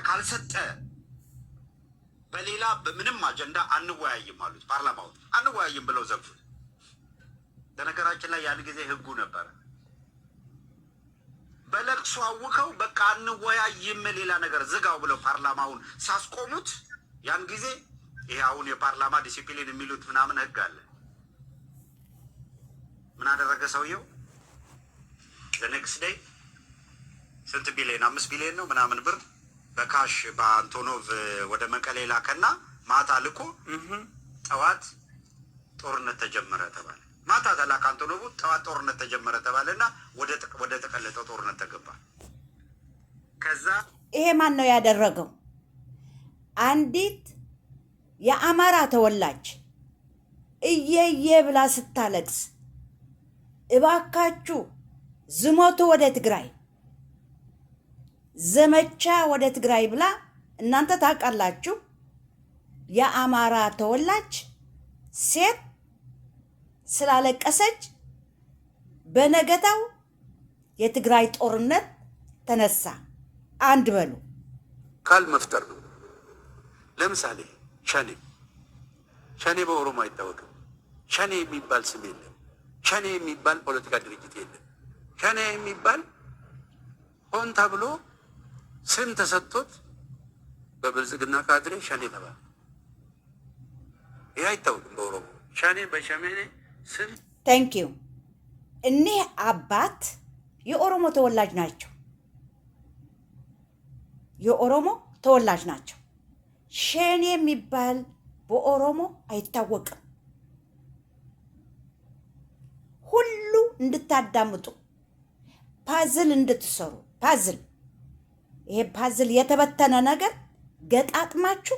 ካልሰጠ በሌላ በምንም አጀንዳ አንወያይም አሉት። ፓርላማውን አንወያይም ብለው ዘጉት። በነገራችን ላይ ያን ጊዜ ህጉ ነበረ። በለቅሶ አውከው በቃ አንወያይም ሌላ ነገር ዝጋው ብለው ፓርላማውን ሳስቆሙት ያን ጊዜ ይሄ አሁን የፓርላማ ዲሲፕሊን የሚሉት ምናምን ህግ አለ። ምን አደረገ ሰውየው? Next day ስንት ቢሊዮን፣ 5 ቢሊዮን ነው ምናምን ብር በ cash በአንቶኖቭ ወደ መቀሌ ላከና ማታ ልኮ ጠዋት ጦርነት ተጀመረ ተባለ። ማታ ተላከ አንቶኖቭ፣ ጠዋት ጦርነት ተጀመረ ተባለ እና ወደ ተቀለጠው ጦርነት ተገባ። ከዛ ይሄ ማን ነው ያደረገው? አንዲት የአማራ ተወላጅ እየየ ብላ ስታለቅስ እባካችሁ ዝመቱ ወደ ትግራይ፣ ዘመቻ ወደ ትግራይ ብላ፣ እናንተ ታውቃላችሁ። የአማራ ተወላጅ ሴት ስላለቀሰች በነገታው የትግራይ ጦርነት ተነሳ። አንድ በሉ። ካል መፍጠር ነው። ለምሳሌ ሸኔ፣ ሸኔ በኦሮሞ አይታወቅም። ሸኔ የሚባል ስም የለም። ሸኔ የሚባል ፖለቲካ ድርጅት የለም። ሸኔ የሚባል ሆን ተብሎ ስም ተሰጥቶት በብልጽግና ካድሬ ሸኔ ተባለ። ይህ አይታወቅም በኦሮሞ፣ ሸኔ በሸኔ ስም። Thank you። እኒህ አባት የኦሮሞ ተወላጅ ናቸው። የኦሮሞ ተወላጅ ናቸው። ሸኔ የሚባል በኦሮሞ አይታወቅም። ሁሉ እንድታዳምጡ፣ puzzle እንድትሰሩ፣ puzzle፣ ይሄ puzzle የተበተነ ነገር ገጣጥማችሁ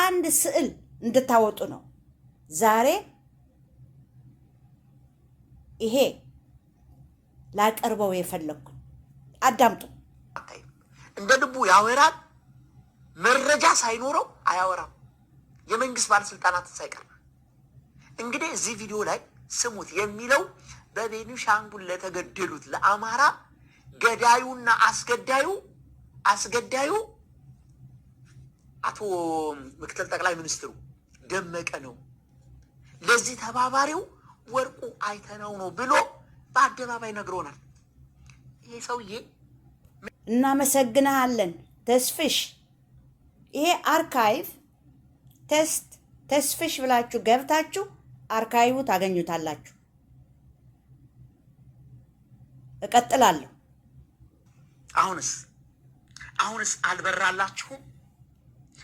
አንድ ስዕል እንድታወጡ ነው። ዛሬ ይሄ ላቀርበው የፈለግኩት አዳምጡ። እንደ ልቡ ያወራል። መረጃ ሳይኖረው አያወራም። የመንግስት ባለስልጣናትን ሳይቀር። እንግዲህ እዚህ ቪዲዮ ላይ ስሙት፣ የሚለው በቤኒሻንጉል ለተገደሉት ለአማራ ገዳዩና አስገዳዩ አቶ ምክትል ጠቅላይ ሚኒስትሩ ደመቀ ነው። ለዚህ ተባባሪው ወርቁ አይተነው ነው ብሎ በአደባባይ ነግሮናል። ይሄ ሰውዬ እናመሰግንሃለን ተስፍሽ። ይሄ archive test ተስፍሽ ብላችሁ ገብታችሁ archive ታገኙታላችሁ። እቀጥላለሁ። አሁንስ አልበራላችሁም?